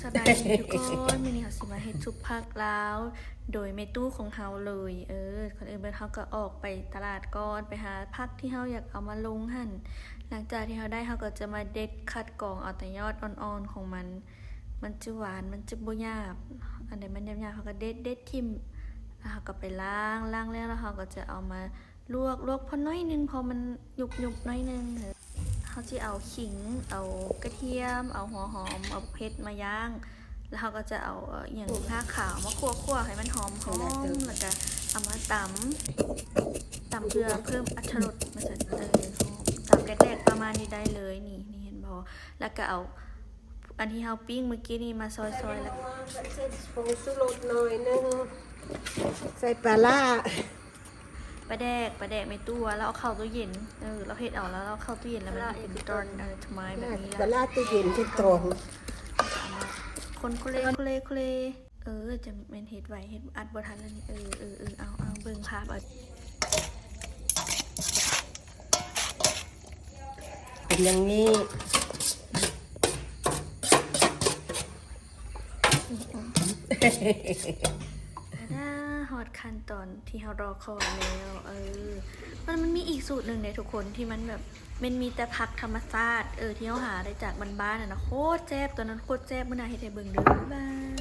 ສະບາຍດີທຸກຄົນ ມື້ນີ້ເຮົາຊິມາເຮັດຊຸບຜັກລາວ ໂດຍແມ່ຕູ້ຂອງເຮົາເລີຍ. ເອີ ກ່ອນອື່ນເບິດເຮົາກໍອອກໄປຕະຫຼາດກ່ອນ ໄປຫາຜັກທີ່ເຮົາຢາກເອົາມາລົງຫັ້ນ. ຫຼັງຈາກທີ່ເຮົາໄດ້ ເຮົາກໍຈະມາເດັດຄັດກອງເອົາແຕ່ຍອດອ່ອນໆຂອງມັນ. ມັນຈະຫວານ ມັນຈະບໍ່ຫຍາບ. ອັນໃດມັນຫຍາບໆ ເຮົາກໍເດັດ ເດັດຖິ້ມ ແລ້ວເຮົາກໍໄປລ້າງ ລ້າງແລ້ວ ແລ້ວເຮົາກໍຈະເອົາມາ ລວກ ລວກພໍໜ້ອຍໜຶ່ງ ເພາະມັນຫຍຸບໆໜ້ອຍໜຶ່ງ. ເຮົາຊິເອົາຂິງ ເອົາກະທຽມ ເອົາຫົວຫອມ ເອົາເຜັດມາຍ່າງ ແລ້ວເຮົາກໍຈະເອົາ ເອີ ອີ່ຫຍັງ ງາຂາວມາຂົ້ວໆໃຫ້ມັນຫອມໆ ແລ້ວກໍເອົາມາຕຳ ຕຳເພື່ອເພີ່ມອາດຖະລົດວ່າຊັ້ນ. ເອີ ຕຳແຫຼກໆປະມານນີ້ໄດ້ເລີຍ. ນີ້ ນີ້ເຫັນບໍ່? ແລ້ວກໍເອົາອັນທີ່ເຮົາປີ້ງມື້ກີ້ນີ້ມາຊອຍໆ ແລ້ວ ໃສ່ຜົງຊູລົດໜ້ອຍໜຶ່ງ ໃສ່ປາລ້າ ປາແດກ ປາແດກແມ່ຕູ້ ລາວເອົາເຂົ້າຕູ້ເຢັນ. ເອີ ລາວເຮັດເອົາ ລາວເອົາເຂົ້າຕູ້ເຢັນ ແລ້ວມັນເປັນຕອນ ເອີ ຖວາຍແບບນີ້ ປາລ້າຕູ້ເຢັນເປັນຕອນ. ຄົນໂຄເລ ໂຄເລ ໂຄເລ. ເອີ ຈະແມ່ນເຮັດໄວ ເຮັດ ອັດບໍ່ທັນແລ້ວນີ້. ເອີ ເອີ ເອີ ເອົາ ເອົາ ເບິ່ງພາບເອົາ. ເປັນຢ່າງນີ້ ອາດາ ຮອດຂັ້ນຕອນທີ່ເຮົາລໍຄອຍແລ້ວ. ເອີ ມັນ ມັນມີອີກສູດໜຶ່ງເດ້ທຸກຄົນ ທີ່ມັນແບບ ແມ່ນມີແຕ່ຜັກທຳມະຊາດ ເອີ ທີ່ເຮົາຫາໄດ້ຈາກບ້ານໆ ຫັ້ນນະ ໂຄດແຊບ. ຕອນນັ້ນໂຄດແຊບ ມື້ໜ້າເຮັດໃຫ້ເບິ່ງເດີ້. ບາຍບາຍ.